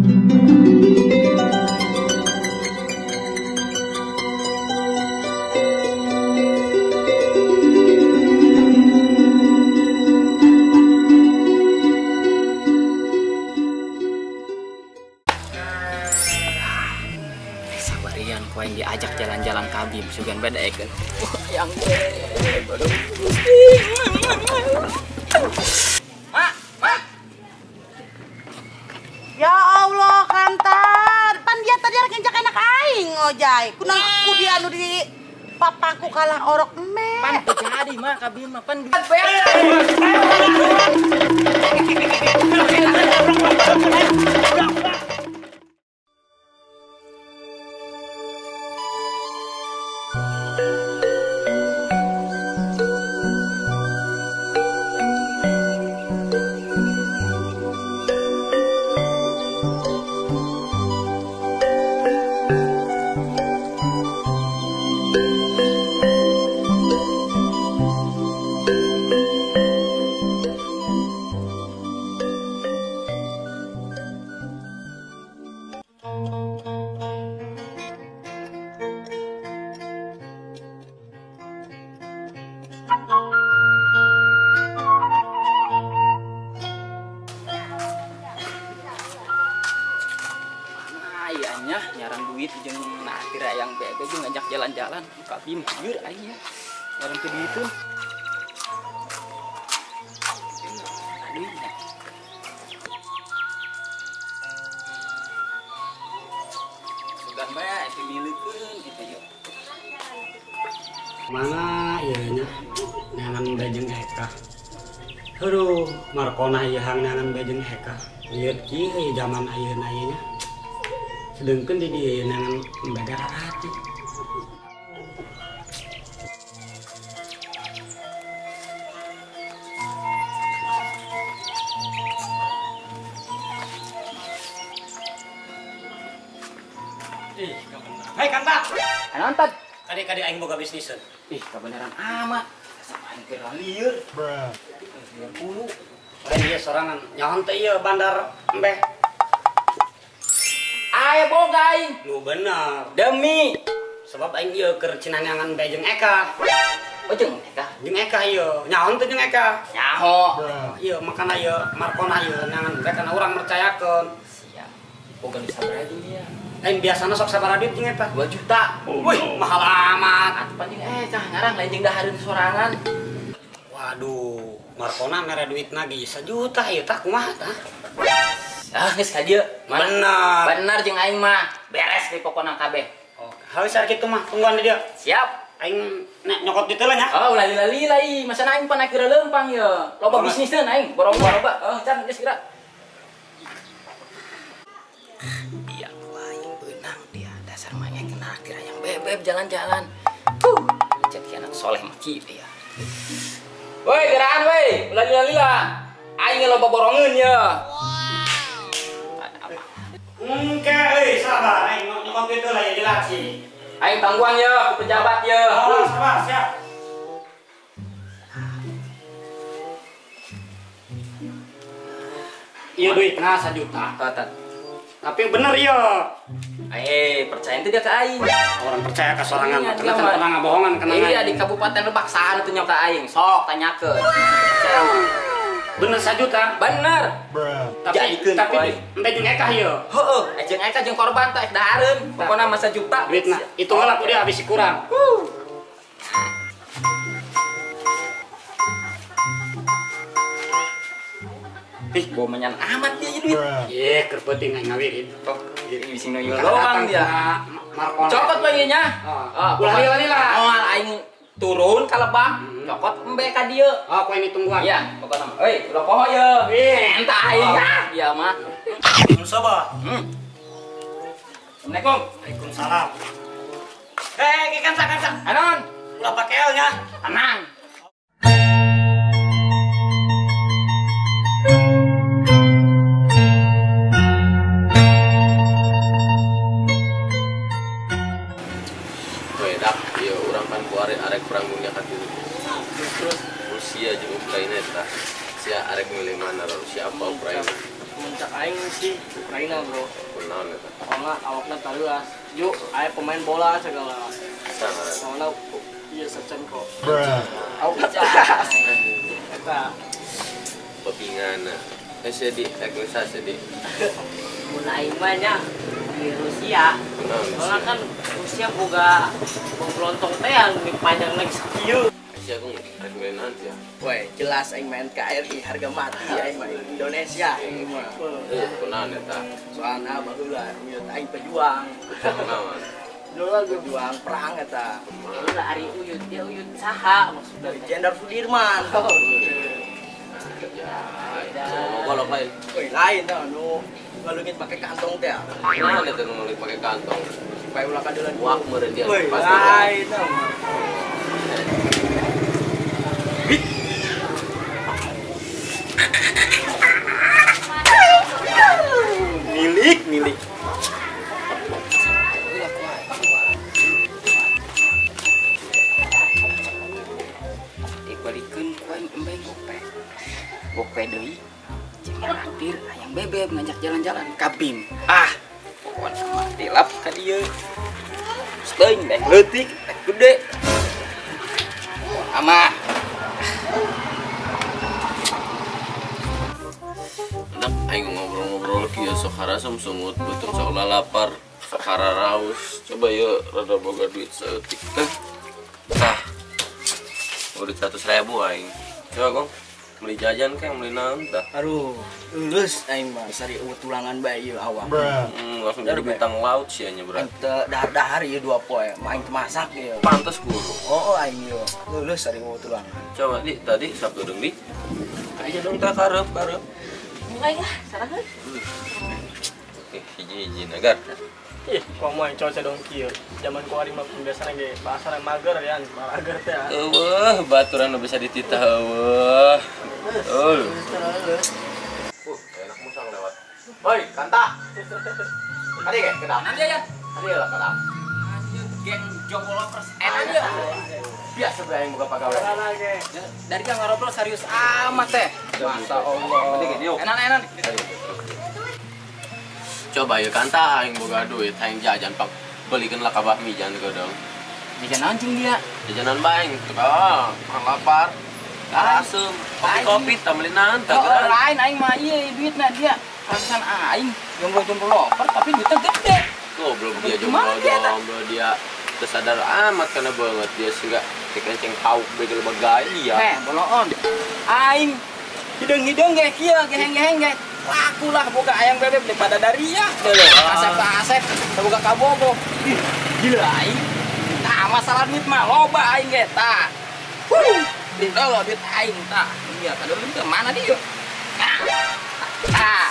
Sabarian ku aing diajak jalan-jalan ka Bim sugan beda ekeun. Yang Mak, mak. Ya Allah, kantar. Pan dia tadi arek ngejak anak aing ngojay. Kunang ku dia anu di papaku kalah orok eme. Pan jadi mah ka Bim mah pan. Mana nyaran duit jeung naktir yang bebe jeung ngajak jalan-jalan ka Bim lieur aing ya. Nyaran ke duitun. Duitnya. Sugan bae dimilikeun gitu yuk. Mana ieu nya nyangan bejeng Eka. Aduh, markona ieu hang nyangan bejeng Eka. Lieur kieu zaman ayeuna ieu nya. Sedengkeun di dieu nyangan beda hati. Ih, kabeneran. Hei, Kang Bak. Nonton. Kade-kade aing boga bisniseun. Ih, kabeneran amat. Sama aing keur lieur. Bruh. 90. Lain ieu sorangan nyaho teh ieu bandar embeh. Ayo boga aing. Nu bener. Demi sebab aing ieu keur cinanyangan bae jeung Eka. Oh, jeung Eka. Jeung Eka ieu. Nyaho teh jeung Eka. Nyaho. Ieu makana ieu markona ieu nyangan bae kana urang percayakeun. Siap. Boga di sabaraha jeung dia? Lain biasana sok sabaraha duit jeung eta? 2 juta. Oh, wih, no. Mahal amat. Atuh pan jeung Eka ngarang lain jeung dahareun sorangan. Waduh, markona mere duitna ge 1 juta ieu tah kumaha tah? Ah, geus ka dieu. Bener. Bener jeung aing mah. Beres di pokona kabeh. Oke, halus kitu mah tungguan di dieu. Siap. Aing nek nyokot ditu lah nya. Oh, ulah lila-lila ih. Masana aing pan naik leumpang ye. Loba bisnisna aing, borong loba. Oh, can geus geura. Iya, aing beunang dia. Dasar mah nya kena kira yang bebeb jalan-jalan. Cek anak soleh mah kieu ya. Woi, geraan woi, ulah lila-lila. Aing loba borongeun ye. Engke euy, sabar aing nyokot ditu lah ya jelas sih. Aing tangguhan ye, ku pejabat ye. Oh, sabar, siap. Ieu duitna 1 juta. Tapi bener ieu. Percaya teu dia ka aing. Orang percaya ka sorangan, karena can pernah ngabohongan kana. Iya, di Kabupaten Lebak saha nu nyok ka aing. Sok tanyakeun. Percaya mah. Bener 1 juta? Bener. Tapi embe jeung Eka ieu. Heeh, jeung Eka jeung korban teh dahareun. Pokona mah 1 juta. Duitna itu heula ku dia habis kurang. Ih, bawa menyan amat dia duit. Iya, keur peuting aing ngawirin. Oh, bisi nuyul doang dia. Markona. Cokot bae nya. Ulah lila-lila. Moal aing turun ka lebak, cokot embe ka dieu. Oh, ku ini tungguan. Iya, pokona mah. Euy, ulah poho ye. Entah aing ah, dia mah. Coba. Assalamualaikum. Waalaikumsalam. Eh, kanca kanca. Anon. Ulah pakel nya. Tenang. Arek perang dunia katilu. Terus Rusia jeung Ukraina eta. Sia arek milih mana, Rusia apa Ukraina? Muncak aing Aing sih Ukraina, bro. Kunaon eta? Soalna awakna tareuas. Yuk, aya pemain bola segala. Soalna iya Shevchenko. Awakna tareuas. Eta pepingana. Sedih, ek sedih. Mun aing mah nya di Rusia. Soalnya kan Rusia boga bom lontong teh yang panjang lagi sakieu. Sia aku rek main ya. Woi, jelas aing main KRI harga mati aing mah Indonesia aing mah. Kunaon eta? Soalna baheula uyut aing pejuang. Kunaon? Pejuang perang eta. Baheula ari uyut dia uyut saha maksudna? Jenderal Sudirman. Ya, golok lain. Woi, lain tah anu ngalungit pakai kantong teh. Kunaon eta ngalungit pakai kantong? Supaya ulah kadelan wak meureun dia. Woi, lain tah. Milik. Dibalikeun ku aing embeng gope. Gope deui. Jeung traktir hayang bebeb ngajak jalan-jalan ka BIM. Ah, pokona mah tilap ka dieu. Teuing deh leutik, teh gede. Ama anak aing ngobrol-ngobrol kieu sok harasem sungut beuteung sok lapar, sok hararaus. Coba yeuh rada boga duit saeutik teh. Tah. Udah 100.000 aing. Coba gong beli jajan keng beli naon tah. Aduh, lulus aing mah sari eueuh tulangan bae ieu awak. Langsung jadi bintang laut sih nya berat. Aing teu dahar-dahar ieu 2 poe, mah aing teu masak ieu. Pantes guru. Oh, aing ieu lulus sari eueuh tulangan. Coba di tadi sabtu deung di. Tadi dong tah karep. Mulai lah, sarangan. Oke, hiji-hiji nagar. Ih, komo yang cocok dong kieu. Zaman kuari mah biasana ge bahasana mager ya, mager teh. Eueuh, baturan nu bisa dititah eueuh. Betul. Enak musang lewat. Oi, kanta. Tadi ge, kenapa? Nanti ya. Tadi lah kenapa? Geng Joko Lovers enak ya. Biasa bae aing buka pagawe. Dari kan ngobrol serius amat teh. Masa Allah. Enak. Coba ya kanta aing boga duit, aing jajan pak belikeun lah ka bakmi jangan godong. Jajan anjing dia. Jajanan bae aing ah, lapar. Asem, kopi-kopi tambelin naon tah. Oh, lain aing mah ieu duitna dia. Pantesan aing jomblo-jomblo loper tapi duitnya gede. Goblok dia jomblo dia tersadar amat karena banget dia sehingga dikenceng pauk begel bagai dia. Heh, boloon. Aing hidung-hidung ge kieu geheng-geheng ge. Laku lah boga ayam bebek daripada daria dulu. Asep-asep boga kabogo. Ih, gila aing. Tah masalah duit mah loba aing ge tah. Huh, dulu duit aing tah. Iya, kadang ke mana dia? Nah. Tah.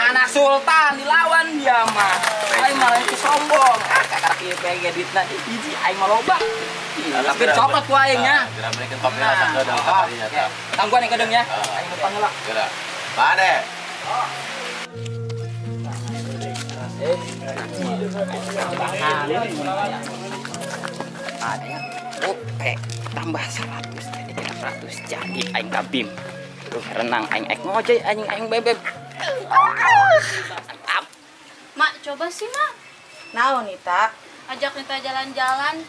Anak sultan dilawan dia mah. Aing malah itu sombong. Ah, kakak ieu ge duitna hiji aing mah loba. Tapi copot ku aing nya. Geura belikan kopi lah sakedeung kakarinya tah. Tangguan yang kedeung nya. Aing depan heula. Geura. Bade. Ada ya, gope tambah 100 jadi 100 jadi aing kabim. Tuh renang aing ek ngojek anjing aing bebeb. Mantap. Mak, coba sih, Mak. Naon Nita? Ajak Nita jalan-jalan.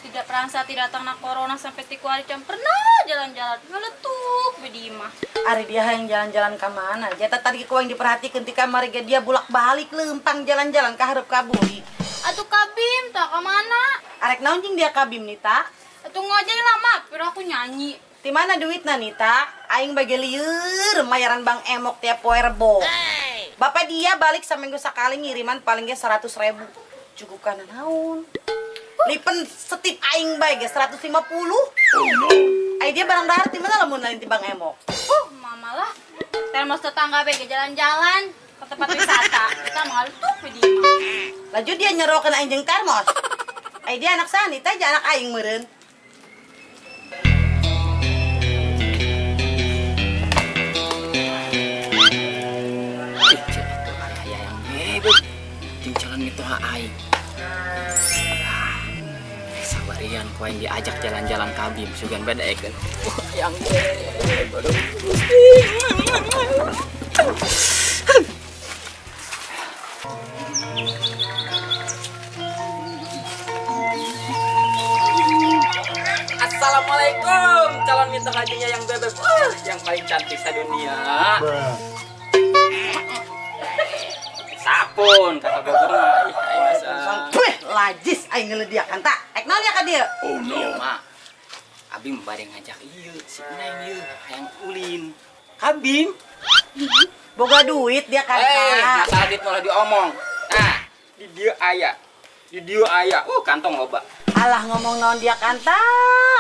Tidak perangsa tidak datang nak corona sampai tiku hari jam pernah jalan-jalan ngeletuk bedi mah. Ari dia yang jalan-jalan ke mana? Jata tadi ku yang diperhatikan ti kamari ge dia bolak-balik lempang jalan-jalan ka hareup ka buri. Atuh kabim tah ka mana? Arek naon jeung dia kabim Nita? Atuh ngojek lah mak, pira aku nyanyi. Ti mana duitna Nita? Aing bage lieur mayaran Bang Emok tiap poe Rebo. Bapak dia balik saminggu sakali ngiriman paling ge 100.000. Cukup kana naon? Lipen setip aing bae ge 150. Ai dia barang dahar ti mana lamun lain ti Bang Emok. Mama lah. Termos tetangga bae ge jalan-jalan ke tempat wisata. Kita ngaletuk di imah. Laju dia nyerokeun aing jeung termos. Ai dia anak saha Nita aja anak aing meureun. Ih, atuh aya yang bebek. Jeung calon mitoha aing. Sabarian ku aing diajak jalan-jalan ka Bim sugan beda ekeun. Wah, yang bebek. yang paling cantik sedunia. Sapun kata Bogor mah. Ih, aing masa. Wih, lajis aing ngelediakan tak. Ek naon ya ka dieu? Oh no. Iya, Mak. Abi bade ngajak ieu si Neng ieu hayang ulin. Kabim. Boga duit dia kan. Masalah duit malah diomong. Nah, di dieu aya. Di dieu aya. Kantong loba. Alah ngomong naon dia kanta,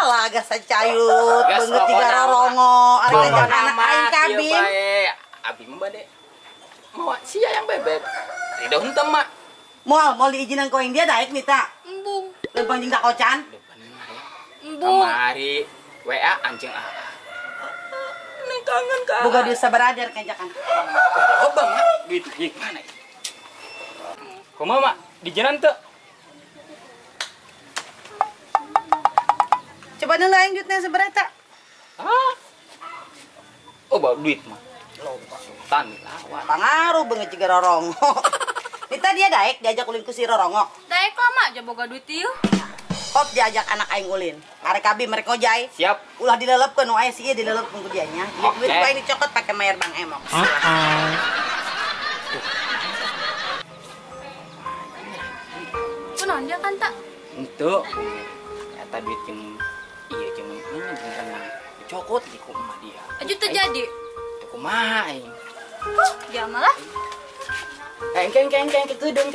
lah gas cayut, beungeut tiga rorongo, ari ngajak anak aing kabim. Abi mah bade mawa sia yang bebek. Rido henteu mak. Moal, moal diizinan ku aing dia daek mita. Embung. Lempang jeung kocan. Embung. Kamari WA anjing AA. Neng kangen ka. Boga duit sabaraha dia rek ngajakan. Loba mak, duit ieu mana ieu? Kumaha mak? Diizinan teu? Coba dulu aing duitnya sabaraha eta. Ah. Oh, bawa duit mah. Loba. Sultan lawan. Pangaruh beungeut jiga rorongo. Nita dia daek diajak ulin ku si rorongo. Daek lah mak, ja boga duit ieu. Hop diajak anak aing ulin. Arek kabim merek ngojay. Siap. Ulah dilelepkeun nu aya si ieu dilelepkeun ku dia nya. Ieu duit ku aing dicokot pake mayar Bang Emok. Kunaon dia kan tak? Henteu. Eta duit jeung ieu jeung ini jeung renang. Dicokot di ku emak dia. Aju teu jadi. Teu kumaha aing. Huh, dia malah. Engke kekedeung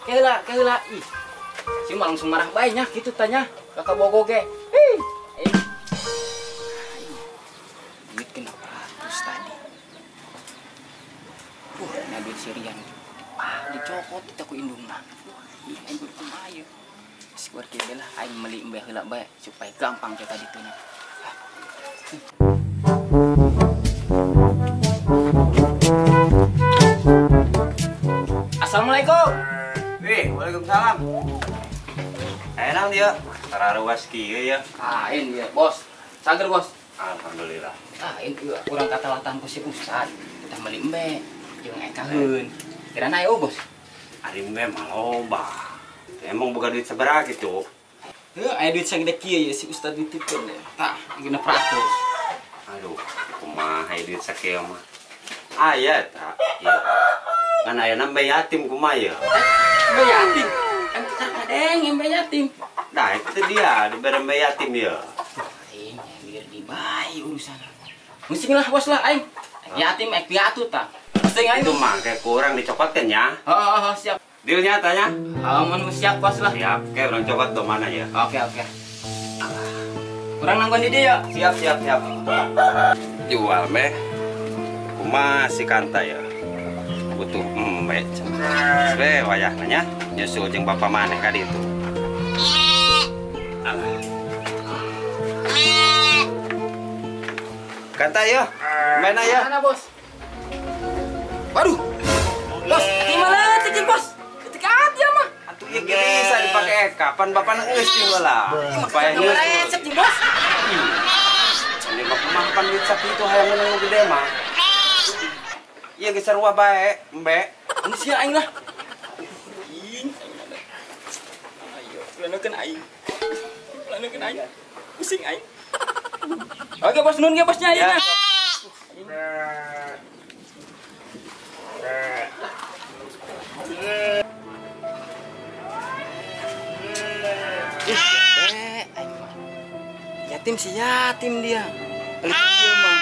keheula ih. Si mah langsung marah bae nya kitu tanya kakak bogo ge. Ih. Duit 600 tadi. Nya duit si Rian. Ah, dicokot kita ku indungna. Ih, aing kudu kumaha ieu. Geus kieu lah aing meuli embe heula bae supaya gampang teh tadi teh nya. Assalamualaikum. Wih, waalaikumsalam. Enak dia, tararuas kieu ya. Lain dia, bos. Sager, bos. Alhamdulillah. Lain ieu urang katalatan ku si Ustad. Kita meuli embe jeung ekaheun. Kirana ayo, bos. Ari embe mah loba. Emang boga duit sabaraha kitu? Heuh, aya duit sagede kieu ya si Ustad dititipkeun deh. Tah, 600. Aduh, kumaha duit sakieu mah. Aya eta. Ieu. Ngan aya embe yatim kumaha ieu? Embe yatim. Kadeng embe yatim. Nah, itu dia dibere embe yatim ieu. Aing biar dibai urusan. Musing lah bos lah aing. Yatim ek piatu tah. Musing aing itu mah kayak kurang dicokotkeun nya. Heeh, siap. Dealnya tanya? Amun siap bos lah. Siap, oke urang cokot do mana ya. Oke, oke. Kurang nangguan di dia ya. Siap, siap, siap. Jual meh. Kumaha si Kanta ya. Butuh embe. We wayahna nya nyusul jeung bapa maneh ka ditu. Alah. Kanta yo, mana ya? Mana bos? Waduh. Bos, gimana cicing bos? Ketika dia mah. Atuh ieu bisa dipake kapan bapak geus ti heula. Supaya nyusul. Resep jeung bos. Ini mah kumaha pan duit sakitu hayang meunang nu gede mah. Ieu geus sarua bae, embe. Sia aing lah. Aing, ayo, planokeun aing. Planokeun aing. Pusing aing. Oke bos, nun ge bosnya ayeuna. Aing mah. Yatim si yatim dia. Pelit dia mah.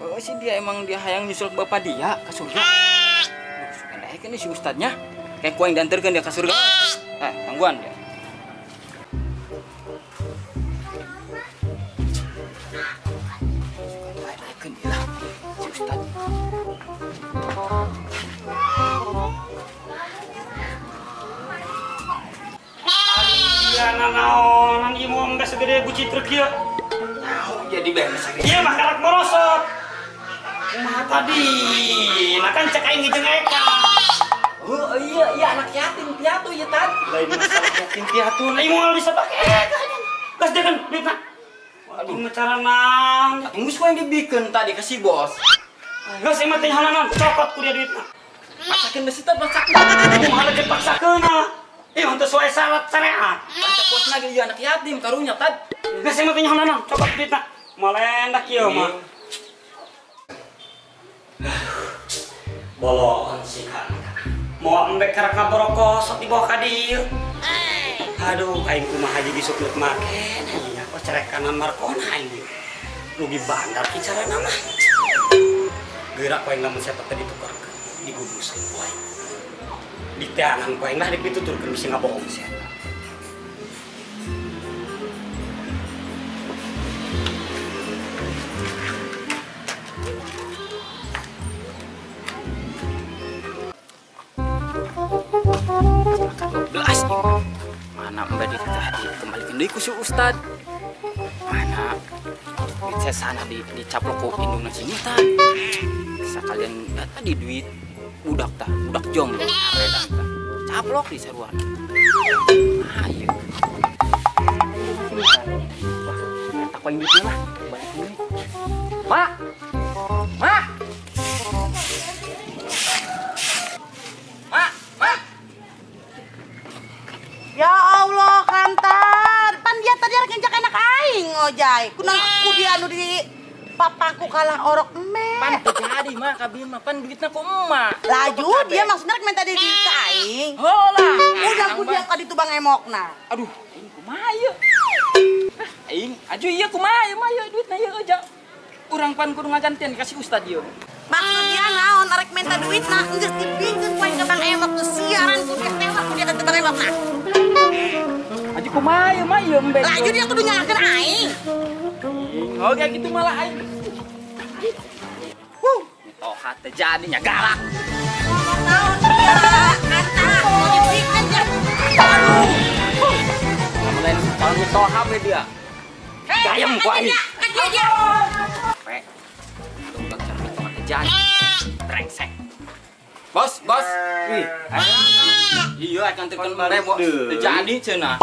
Oh si dia emang dia hayang nyusul ke bapak dia ke surga. Duh, suka daekeun nih si ustadnya. Kayak ku aing diantarkeun dia ke surga. Tangguan dia. Suka daekeun dia lah si ustad. Iya nanaonan ieu mah geus segede guci truk ieu. Tahu jadi beres. Ieu mah karak merosot. Kumaha tadi? Nah kan cek aing jeung Eka. Oh iya iya anak yatim piatu ieu tan. Lain masalah yatim piatu, lain moal bisa pake Eka. Geus deun duitna. Waduh mah cara naon. Geus ku yang dibikeun tadi ke si bos. Geus ieu mah teh hananan cokot ku dia duitna. Paksakeun geus teh paksakeun. Kumaha lagi paksakeun ah. Ih henteu sesuai syarat syariat. Pancak bosna ge ieu anak yatim karunya tad. Geus ieu mah teh hananan cokot duitna. Moal enak ieu mah. Bolon si Kanta. Mau embek karek ngaborokosot di bawah ka dieu. Aduh, aing kumaha jadi besok leuk make nya kok carekanan Markona aing. Rugi bandar ki carana mah. Gerak ku aing lamun siapa teh ditukarkeun, digubuskeun ku aing. Diteangan ku aing lah dipituturkeun bisi ngabohong sia. Mana mbak dikembalikan deui ku si Ustad. Mana duit saya sana dicaplok ku indungna si Nyutan. Sakalian tadi duit budak tah, budak jomblo aredan tah. Caplok di saruana. Ayo. Wah, eta ku aing duitna lah, balik deui. Mak. Mak. Mak, mak. Ya Allah, Kantar. Pan dia tadi arek nginjak anak aing ngojay. Kunang ku dia anu di papaku kalah orok eme. Pan teu jadi mah kabeh mah pan duitna ku emak. Laju dia maksudna rek minta di ka aing. Heulah. Udah ku dia ka ditu Bang Emokna. Aduh, aing kumaha ieu? Aing aju ieu kumaha ieu mah ieu duitna ieu aja. Urang pan kudu ngagantian kasih ustad ieu. Maksudnya naon arek minta duitna geus dipingkeun ku aing ka Bang Emok tuh siaran ku dia tewak ku dia ka Bang Emokna. Aju kumaha ieu mah ieu embe. Laju dia kudu nyalahkeun aing. Oh kayak gitu malah aing. Mitoha teh jadinya galak. Ngomong naon dia Kanta mau dipingkeun dia. Aduh. Lamun lain calon mitoha we dia. Gayem ku aing. Kan dia. Pe. Udah calon mitoha teh jadi. Brengsek. Bos, bos. Wih. Iya akan tekan embe bos. Teu jadi cenah.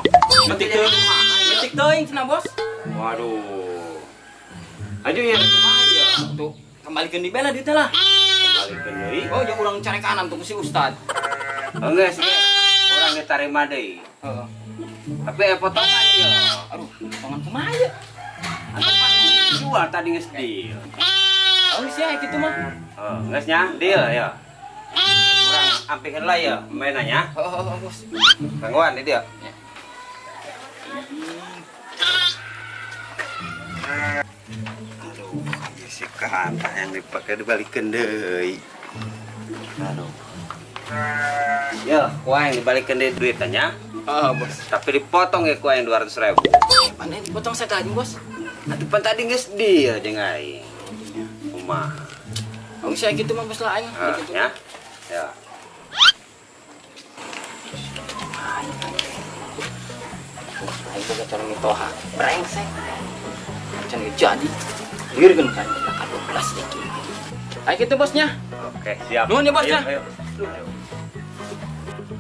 Metik teuing. Metik teuing cenah bos. Waduh. Aju ya kumaha ya? Tuh, kembalikan di bela duitnya lah. Kembalikan deui. Oh, jeung urang cari kanan tuh ku si Ustad. Geus, urang ge tarima deui. Heeh. Tapi aya potongan ieu. Aduh, potongan kumaha ieu? Atuh pan jual tadi geus deal. Oh, sia kitu mah. Heeh, geus nya deal ya. Urang ampih heula ya, mainnya nya. Heeh, bos. Gangguan di dieu. Aduh, si Kanta yang dipakai dibalikin deui. Aduh. Ya, ku aing dibalikin deui duitnya. Heeh, bos. Tapi dipotong ya ku aing 200.000. Mana dipotong sakali, bos? Atuh pan tadi geus deal jeung aing. Kumaha? Oh, sia kitu mah bos lah aing. Gitu ya. Ya. Aing boga calon mitoha. Brengsek. Can jadi. Liurkeun kan ka 12 deui. Ayo kitu bosnya. Oke, siap. Nuhun ya bosnya. Ayo, ayo.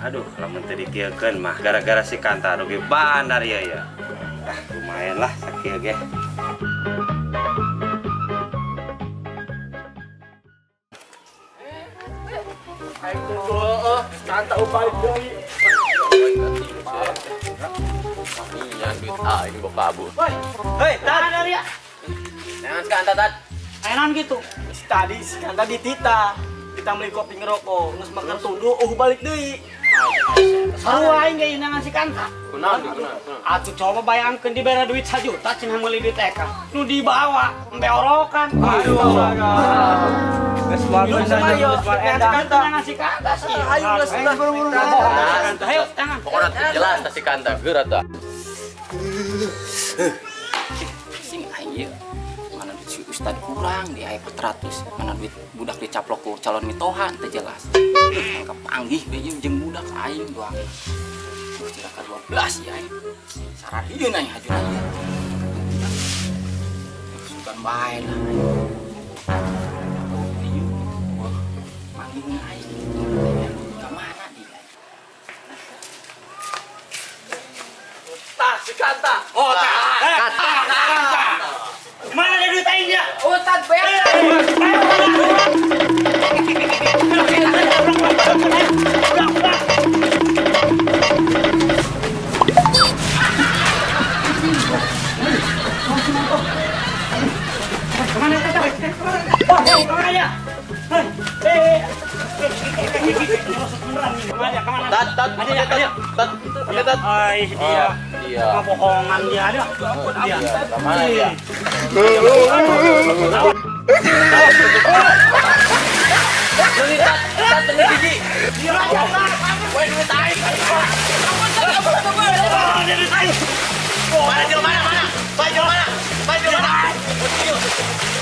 Aduh, lamun teu dikieukeun mah gara-gara si Kanta rugi bandar ya ya. Ah, lumayan lah sakieu ge. Aing tunggu heueuh, Kanta balik deui. Iya, duit aing bawa kabur. Woi, hei, Tat. Jangan si Kanta, Tat. Aya naon gitu? Si tadi si Kanta ditita. Kita beli kopi ngerokok, geus makan tunduh, balik deui. Sarua aing ge inangan si Kanta. Kunaon, kunaon. Atuh coba bayangkeun dibere duit 1 juta cenah meuli duit eka. Nu dibawa embe orokan. Aduh. Geus moal geus moal edan. Si Kanta sih. Ayo geus lah. Ayo tangan. Pokona teu jelas tah si Kanta geura tah. Sing aing ieu. Mana duit si Ustad kurang di aya 400, mana duit budak dicaplok ku calon mitoha teu jelas. Tangkap panggih we jeung budak aing doang. Cilaka 12 ya aing. Sararieun aing hajuna ieu. Sugan bae lah aing. Ieu wah panggih aing. Ka mana dia? Tah si Kanta. Oh, tah. Kanta. Mana ada duit aing dia? Ustad beak. Kemana kata? Kemana? Oh, kemana ya? Hei, Tat tat tat tat tat. Ai dia. Iya. Kebohongan dia ada. Dia. Sama dia. Leungit tat, tat leungit hiji. Woi duit aing. Mana jelema mana mana? Pak jelema mana? Pak jelema mana?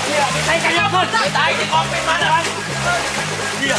Iya, aing kaya Duit aing di kopi mana? Iya.